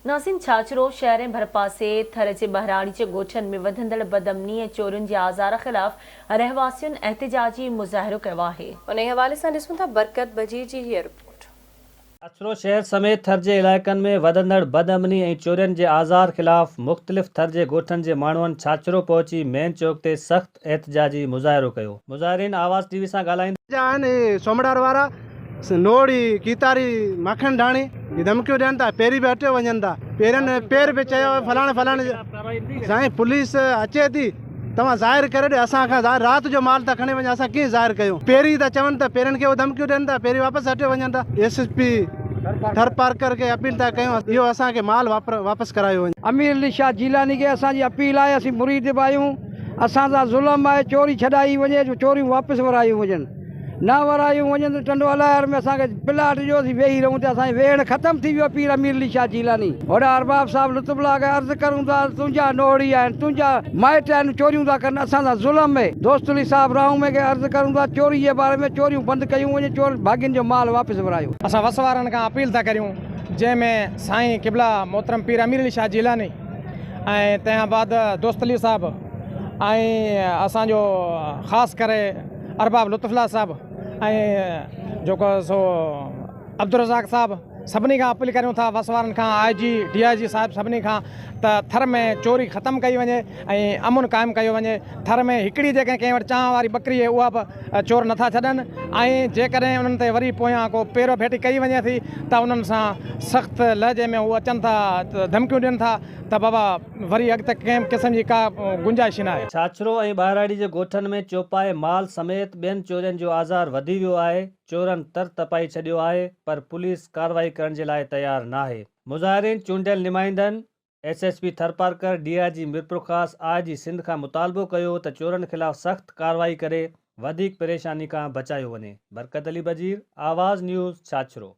ناظرين ڇاڇرو شهر ۽ ڀرپاسي ٿر جي ٻهراڙي جي ڳوٺن ۾ وڌندڙ بدامني ۽ چورين جي آزار خلاف رهواسين احتجاجي مظاهرو ڪيو آهي. انهي حوالي سان ڏسون ٿا برڪت بجير جي هيء رپورٽ. ڇاڇرو شهر سميت ٿر جي علائقن ۾ وڌندڙ بدامني ۽ چورين جي آزار خلاف مختلف ٿر جي ڳوٺن جي ماڻهن ڇاڇرو پهچي مين چوڪ تي سخت احتجاجي مظاهرو ڪيو. مظاهرين آواز ٽي وي سان ڳالهائيندي. جا آهن اهي سومڙار وارا نوڙي، ڪيتاري، ماکڻ ڍاڻي هي ڌمڪيون ڏين ٿا پيري به هٽيو وڃن ٿا پيرن پير به چيو فلاڻي فلاڻي سائين پوليس اچي ٿي توهان ظاهر ڪري ڏيو اسان کان ظاهر رات جو مال ٿا کڻي وڃن اسان ڪيئن ظاهر ڪيون پيري ٿا چون ته پيرن کي ڌمڪيون ڏين ٿا پيري واپس هٽيو وڃن ٿا ايس ايس پي ٿرپارڪر کي اپيل ٿا ڪيون اهو اسان کي مال واپس ڪرايو وڃي. امير علي شاهه جيلاني کي اسان جي اپيل آهي اسين مريد به آهيون اسان سان ظلم آهي چوري ڇڏائي وڃي جو چوريون واپس ورايون وڃن. نه ورايون وڃن ته ٽنڊو الايار ۾ اسان کي پلاٽ ڏيو اسين ويهي رهون ته اسان جي ويهڻ ختم ٿي ويو پير امير علي شاهه جيلاني هوڏانهن ارباب صاحب لطف الله کي عرض ڪرون ٿا ته تنهنجا نوهڙي آهن تنهنجا مائٽ آهن چوريون ٿا ڪن اسان سان ظلم اهي دوست علي صاحب راهومي کي عرض ڪرون ٿا چوري جي باري ۾ چوريون بند ڪيون وڃن چور ڀاڳين جو مال واپس ورايو. اسان وس وارن کان اپيل ٿا ڪريون جنهن ۾ سائين قبلا محترم پير امير علي شاهه جيلاني ۽ تنهن کان بعد دوست علي صاحب ۽ اسان جو خاص ڪري ارباب لطف الله صاحب ۽ جيڪو سو عبدالرزاق صاحب سڀني کان اپيل ڪريون ٿا وس وارن کان آء جي ڊي I جي صاحب سڀني کان ته ٿر ۾ چوري ختم ڪئي وڃي ۽ امن قائم ڪيو وڃي ٿر ۾ هڪڙي جيڪڏهن ڪنهن وٽ چانهه واري ٻڪري آهي اها به چور نٿا ڇڏن ۽ جيڪڏهن انهن تي وري پويان ڪو پيرو ڀيٽي ڪئي وڃي ٿي ته انهن سان سخت لهجي ۾ هو اچن ٿا ڌمڪيون ڏين ٿا ته بابا وري اڳتي ڪنهن به قسم جي ڪا گنجائش ناهي. ڇاڇرو ۽ ٻهراڙي جي ڳوٺن ۾ چوپائي مال سميت ٻين چورين جو آزار وڌي ويو آهي، چورن تر تپائي ڇڏيو آهي پر پوليس ڪارروائي ڪرڻ جي لاء تيار ناهي. مظاهرين چونڊيل نمائندن، S S P Tharparkar, D I G Mirpurkhas, I G Sindh کان مطالبو ڪيو ته چورن خلاف سخت ڪارروائي ڪري وڌيڪ پريشاني کان بچايو وڃي. برڪت علي بجير، آواز نيوز، ڇاڇرو.